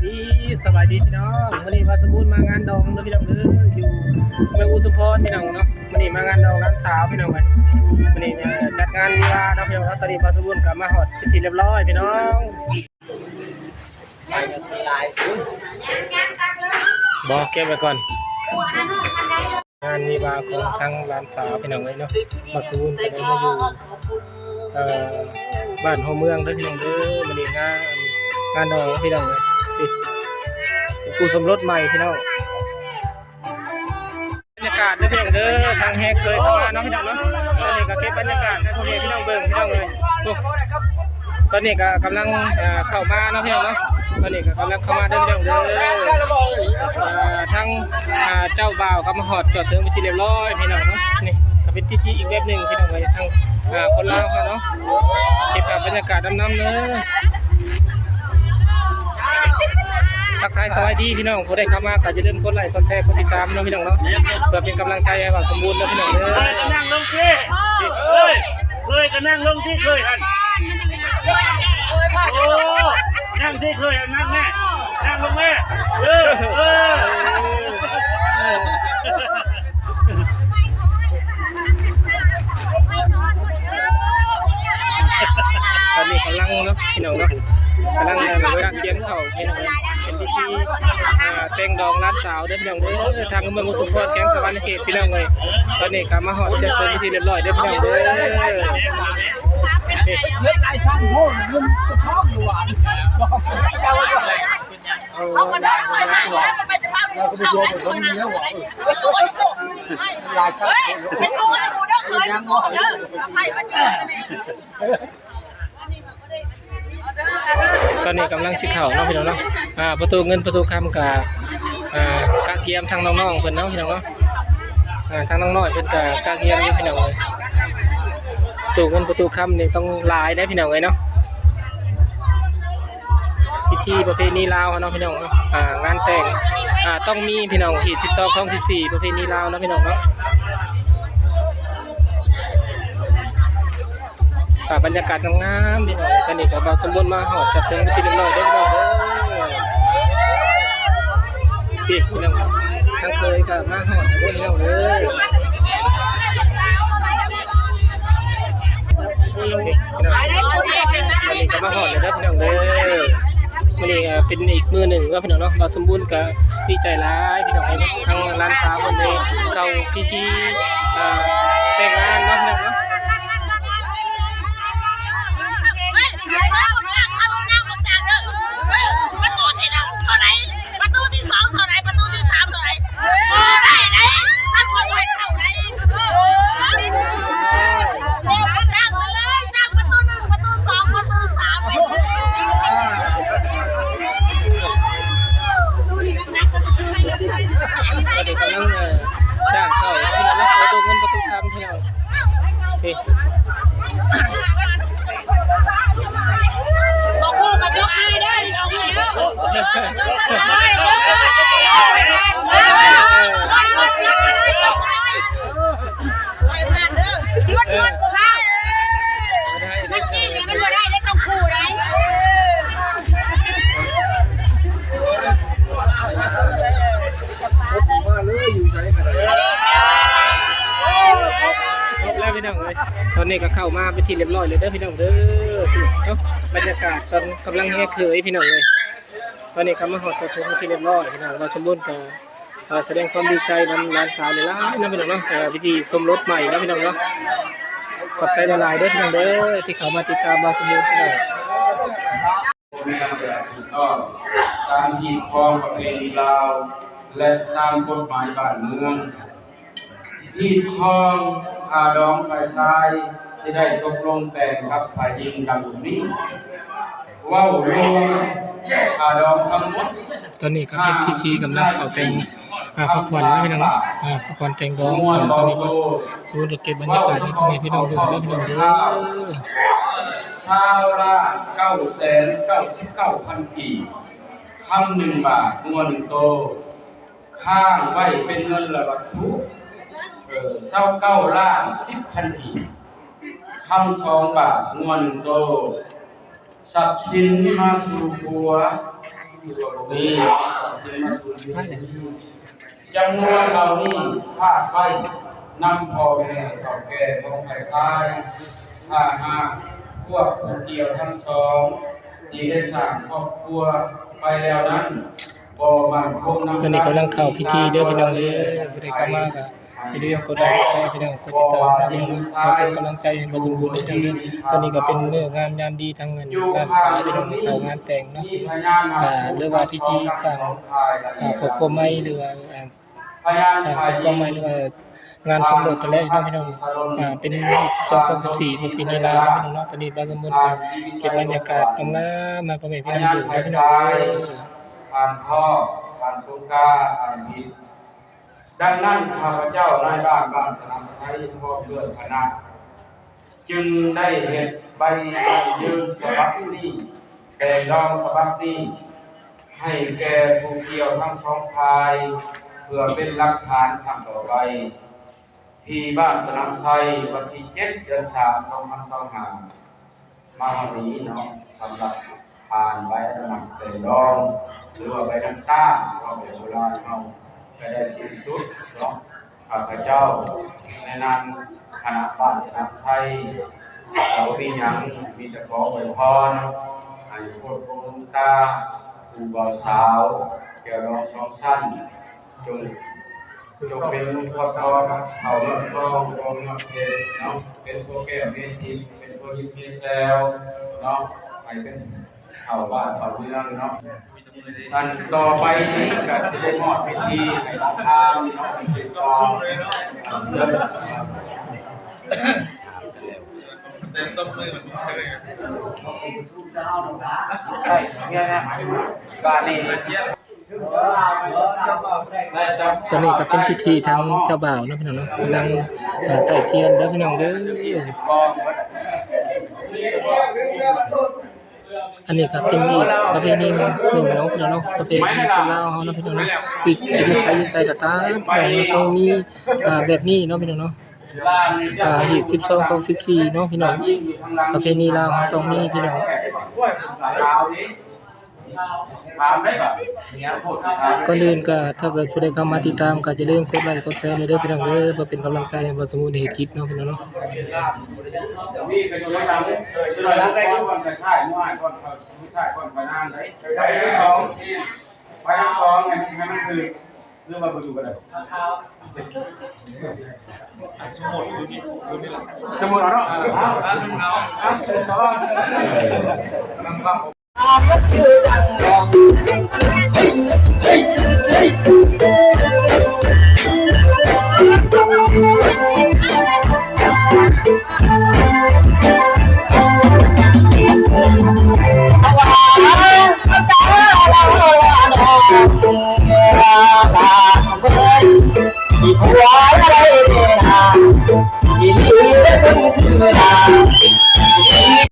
ດີ ສະບາຍດີພີ່ນ້ອງ ມື້ນີ້ບ່າວສົມບູນມາງານດອງເດີພີ່ນ້ອງເດີ ຢູ່ເມືອງອຸທຸມພອນພີ່ນ້ອງເນາະ. ມື້ນີ້ມາງານດອງຫຼານສາວພີ່ນ້ອງເອີຍ ມື້ນີ້ຈັດງານວິວາເນາະພີ່ນ້ອງເນາະ. ຕອນນີ້ບ່າວສົມບູນກໍມາຮອດເປັນທີ່ຮຽບຮ້ອຍພີ່ນ້ອງ. ບໍ່ ເກັບໄວ້ກ່ອນ. ງານວິວາຂອງທາງຫຼານສາວພີ່ນ້ອງເອີຍເນາະ. ບ່າວສະຫວຸນກໍໄດ້ມາຢູ່ ເອີ ບ້ານຫົວເມືອງເດີພີ່ນ້ອງເດີ. ມື້ນີ້ງານ ງານດອງພີ່ນ້ອງເອີຍ ນີ້ ເປັນຄູ່ສົມລົດໃໝ່ພີ່ນ້ອງ. ບັນຍາກາດເດີພີ່ນ້ອງເດີ ທາງແຮກເຄີຍເຂົ້າມາເນາະພີ່ນ້ອງເນາະ. ຕອນນີ້ກໍເກັບບັນຍາກາດໃຫ້ພໍ່ແມ່ພີ່ນ້ອງເບິ່ງພີ່ນ້ອງເອີຍ. ໂອ້ ຕອນນີ້ກໍກຳລັງ ເອີ ເຂົ້າມາເນາະພີ່ນ້ອງເນາະ. ຕອນນີ້ກໍກຳລັງເຂົ້າມາເດີພີ່ນ້ອງເດີ. ເອີ ທາງ ເຈົ້າບ່າວກໍມາຮອດຈອດເຖິງເປັນທີ່ຮຽບຮ້ອຍພີ່ນ້ອງເນາະ. ນີ້ກໍເປັນພິທີອີກແບບໜຶ່ງພີ່ນ້ອງເອີຍ ທາງ ເອີ ຄົນລາວເຮົາເນາະ ເກັບພາບບັນຍາກາດນຳໆເດີ. ທັກທາຍສະບາຍດີພີ່ນ້ອງ ຜູ້ໃດເຂົ້າມາກໍຢ່າລືມກົດໄລ ກົດແຊ ກົດຕິດຕາມເນາະພີ່ນ້ອງເນາະ ເພື່ອເປັນກຳລັງໃຈໃຫ້ບ່າວສົມບູນເດີພີ່ນ້ອງເດີ. ເຄີຍກໍນັ່ງລົງຊິ ເຄີຍ ເຄີຍກໍນັ່ງລົງຊິ ເຄີຍຫັ້ນ. ໂອ້ ນັ່ງຊິ ເຄີຍຫັ້ນ ນັ່ງແມ່ ນັ່ງລົງແມ່. ເອີ ເອີ ຕອນນີ້ກຳລັງເນາະ ພີ່ນ້ອງເນາະ ກຳລັງກະກຽມເຂົ້າພີ່ນ້ອງເອີຍ. ເປັນພິທີ ອ່າ ແຕ່ງດອງຫຼານສາວເດີພີ່ນ້ອງເດີ ທາງເມືອງອຸທຸມພອນ ແຂວງສະຫວັນນະເຂດພີ່ນ້ອງເອີຍ. ຕອນນີ້ກໍມາຮອດຈັດເປັນພິທີຮຽບຮ້ອຍເດີພີ່ນ້ອງເດີ. ເຮັດຫຼາຍຊັ້ນໂພດ ມັນຈະທ້ອງຢູ່ຫວານ. ເອົາກັນໄດ້ ມັນໄປຈະພາໄປຕົວ ຫຼາຍຊັ້ນ ເຮີ້ຍ ໄປຕົວໃຫ້ກູເດີ ເຄີຍຕົວເດີ ໄປມາເຈີແມ່. ຕອນນີ້ກຳລັງຊິເຂົ້າເນາະພີ່ນ້ອງເນາະ. ອ່າ ປະຕູເງິນປະຕູຄຳກະ ອ່າ ກະກຽມທາງນ້ອງໆເພິ່ນເນາະພີ່ນ້ອງເນາະ. ອ່າ ທາງນ້ອງນ້ອຍເພິ່ນກະກະກຽມຢູ່ພີ່ນ້ອງເອີຍ. ປະຕູເງິນປະຕູຄຳນີ້ຕ້ອງຫຼາຍເດ້ພີ່ນ້ອງເອີຍເນາະ. ພິທີປະເພນີລາວເຮົາເນາະພີ່ນ້ອງເນາະ. ອ່າ ງານແຕ່ງ ອ່າ ຕ້ອງມີພີ່ນ້ອງ ຮີດສິບສອງ ຄອງສິບສີ່ ປະເພນີລາວເນາະພີ່ນ້ອງເນາະ. ພາບບັນຍາກາດງາມໆ ພີ່ນ້ອງ. ຕອນນີ້ກໍບ່າວສົມບູນມາຮອດຈອດເຖິງເປັນທີ່ຮຽບຮ້ອຍເດີພີ່ນ້ອງເດີ. ນີ້ພີ່ນ້ອງ ທາງເຄີຍກໍມາຮອດເດີພີ່ນ້ອງເດີ. ນີ້ພີ່ນ້ອງ ຕອນນີ້ກໍມາຮອດແລ້ວເດີພີ່ນ້ອງເດີ. ມື້ນີ້ກໍເປັນອີກມື້ໜຶ່ງເນາະພີ່ນ້ອງເນາະ ບ່າວສົມບູນກໍດີໃຈຫຼາຍພີ່ນ້ອງເອີຍເນາະ. ທາງຫຼານສາວເພິ່ນໄດ້ເຂົ້າພິທີ ອ່າ ແຕ່ງງານເນາະພີ່ນ້ອງເນາະ. ປະຕູທີໜຶ່ງເທົ່າໃດ? ປະຕູທີສອງເທົ່າໃດ? ປະຕູທີສາມເທົ່າໃດ? ບໍ່ໄດ້ເດ້ ທ່ານບໍ່ໃຫ້ເຂົ້າໄດ້. ເອີ ຕັ້ງມາເລີຍ ຕັ້ງປະຕູໜຶ່ງ ປະຕູສອງ ປະຕູສາມໄປເລີຍ. ຕອນນີ້ກຳລັງ ເອີ ສ້າງເຂົ້າ ປະຕູເງິນປະຕູຄຳ ພີ່ນ້ອງ. ນີ້ ບໍ່ຮູ້ກໍຍົກມືເດີ ຍົກມືເດີ ຍົກມື ຍົກມື ມັນບໍ່ໄດ້ເດ້ ຕ້ອງຄູ່ໄດ້. ມາເລີຍ ຢູ່ໃສກໍໄດ້. ຄົບແລ້ວພີ່ນ້ອງເອີຍ ຕອນນີ້ກໍເຂົ້າມາເປັນທີ່ຮຽບຮ້ອຍແລ້ວເດີພີ່ນ້ອງເດີ. ເນາະ ບັນຍາກາດຕອນກຳລັງແຫ່ເຂີຍພີ່ນ້ອງເອີຍ. ຕອນນີ້ກໍມາຮອດຈອດເຖິງເປັນທີ່ຮຽບຮ້ອຍພີ່ນ້ອງ. ບ່າວສົມບູນກໍ ເອີ ສະແດງຄວາມດີໃຈນຳຫຼານສາວຫຼາຍໆເນາະພີ່ນ້ອງເນາະ. ເອີ ພິທີສົມລົດໃໝ່ເນາະພີ່ນ້ອງເນາະ. ຂອບໃຈຫຼາຍໆເດີພີ່ນ້ອງເດີ ທີ່ເຂົ້າມາຕິດຕາມບ່າວສົມບູນພີ່ນ້ອງ. ແມ່ນຢ່າງຖືກຕ້ອງຕາມຮີດຄອງປະເພນີລາວ ແລະ ຕາມກົດໝາຍບ້ານເມືອງ. ຮີດຄອງຄ່າດອງຝ່າຍຊາຍທີ່ໄດ້ຕົກລົງແຕ່ງກັບຝ່າຍຍິງດັ່ງນີ້ ເວົ້າລວມຄ່າດອງທັງໝົດ. ຕອນນີ້ກໍເປັນພິທີກຳລັງເຂົ້າແຕ່ງ ອ່າ ພາຂວັນເນາະພີ່ນ້ອງເນາະ. ອ່າ ພາຂວັນແຕ່ງດອງ ຕອນນີ້ກໍ ສົມມຸດກໍເກັບບັນຍາກາດໃຫ້ພໍ່ແມ່ພີ່ນ້ອງເບິ່ງເດີພີ່ນ້ອງເດີ. ຊາວລ້ານເກົ້າແສນເກົ້າສິບເກົ້າພັນກີບ, ຄຳໜຶ່ງບາດ, ງົວໜຶ່ງໂຕ, ຄ້າງໄວ້ເປັນເງິນ ແລະ ວັດຖຸ ເອີ ຊາວເກົ້າລ້ານສິບພັນກີບ, ຄຳສອງບາດ, ງົວໜຶ່ງໂຕ, ຊັບສິນມາສູ່ຜົວ ນີ້ ຈຳນວນເຫຼົ່ານີ້ພາກໄວ້ນຳພໍ່ແມ່ເຖົ້າແກ່ຂອງຝ່າຍຊາຍ ຖ້າຫາກພວກຜູ້ກ່ຽວທັງສອງທີ່ໄດ້ສ້າງຄອບຄົວໄປແລ້ວນັ້ນ ບໍ່ໝັ້ນຄົງນຳກັນ. ຕອນນີ້ກຳລັງເຂົ້າພິທີເດີພີ່ນ້ອງເອີຍ ຜູ້ໃດເຂົ້າມາກໍ ຢ່າລືມກົດໄລກົດແຊພີ່ນ້ອງ ກົດຕິດຕາມເນາະພີ່ນ້ອງເນາະ ເພື່ອເປັນກຳລັງໃຈໃຫ້ບ່າວສົມບູນເດີ. ຕອນນີ້ກໍເປັນມື້ງາມຍາມດີ ທາງອັນຫຼານສາວພີ່ນ້ອງເຂົ້າງານແຕ່ງເນາະ ອ່າ ຫຼືວ່າພິທີສ້າງ ອ່າ ຄອບຄົວໃໝ່ ຫຼືວ່າ ອ່າ ສ້າງຄອບຄົວໃໝ່ ຫຼືວ່າງານສົມລົດຫັ້ນແຫຼະເນາະພີ່ນ້ອງ. ອ່າ ເປັນສິບສອງ ຂອງສິບສີ່ ປະເພນີລາວເນາະ. ຕອນນີ້ບ່າວສົມບູນກໍເກັບບັນຍາກາດງາມໆ ມາພໍ່ແມ່ພີ່ນ້ອງເບິ່ງເດີພີ່ນ້ອງເອີຍ. ຜ່ານພໍ່ ຜ່ານສົງກາ ຜ່ານຜິດ ດັ່ງນັ້ນ ຂ້າພະເຈົ້ານາຍບ້ານບ້ານສະໜາມໄຊ ພ້ອມດ້ວຍຄະນະ ຈຶ່ງໄດ້ເຮັດໃບຢັ້ງຢືນສະບັບນີ້ ແຕ່ງດອງສະບັບນີ້ ໃຫ້ແກ່ຜູ້ກ່ຽວທັງສອງຝ່າຍ ເພື່ອເປັນຫຼັກຖານຄັ້ງຕໍ່ໄປ ທີ່ບ້ານສະໜາມໄຊ ວັນທີເຈັດ ເດືອນສາມ ສອງພັນຊາວຫ້າ ມາຮອດນີ້ເນາະ ສຳລັບຜ່ານໃບອະນຸມັດແຕ່ງດອງ ຫຼືວ່າໃບນຳຕາ ເວົ້າແບບໂບລານເຮົາ ກໍໄດ້ສິ້ນສຸດເນາະ. ຂ້າພະເຈົ້າໃນນາມຄະນະບ້ານສະໜາມໄຊ ກໍບໍ່ມີຫຍັງ ມີແຕ່ຂໍອວຍພອນໃຫ້ໂພດໂພດບຸນຕາ ຄູ່ບ່າວສາວ ແກ້ວດອງສອງຊັ້ນ ຈົ່ງ ຈົ່ງເປັນພໍ່ທອງ ເຂົ້າຍອດທອງ ທອງຍອດເພັດເນາະ ເປັນພໍ່ແກ້ວເມທິບ ເປັນພໍ່ຍິບເມແຊວເນາະ ໃຫ້ເປັນເຖົ້າບ້ານເຖົ້າເມືອງເນາະ. ອັນຕໍ່ໄປນີ້ກໍຊິໄດ້ມອບພິທີໃຫ້ທານເນາະ ເປັນຕໍ່ ເຊີນ ບາດນີ້ ຕອນນີ້ກໍເປັນພິທີທາງເຈົ້າບ່າວເນາະພີ່ນ້ອງເນາະ ກຳລັງ ເອີ ໄຕ້ທຽນເດີພີ່ນ້ອງເດີ. ອັນນີ້ກໍເປັນອີກປະເພນີໜຶ່ງເນາະພີ່ນ້ອງເນາະ ປະເພນີຄົນລາວເຮົາເນາະພີ່ນ້ອງເນາະ ຢູ່ ຢູ່ໃສ ຢູ່ໃສກໍຕາມ ພີ່ນ້ອງເນາະ ຕ້ອງມີ ອ່າ ແບບນີ້ເນາະພີ່ນ້ອງເນາະ ອ່າ ຮີດສິບສອງ ຂອງສິບສີ່ເນາະພີ່ນ້ອງ ປະເພນີລາວເຮົາຕ້ອງມີພີ່ນ້ອງ. ກ່ອນອື່ນກໍ ຖ້າເກີດຜູ້ໃດເຂົ້າມາຕິດຕາມ ກໍຢ່າລືມກົດໄລກົດແຊເດີພີ່ນ້ອງເດີ ເພື່ອເປັນກຳລັງໃຈໃຫ້ບ່າວສະໝູນໄດ້ເຮັດຄລິບເນາະພີ່ນ້ອງເນາະ.